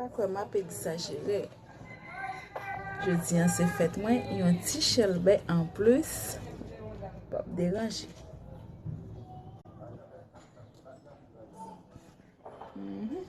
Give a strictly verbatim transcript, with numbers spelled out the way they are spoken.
Pa kwè m ap egzajere. Jodi a se fèt mwen, yon ti chèlbè anplis p ap deranje. Mhm.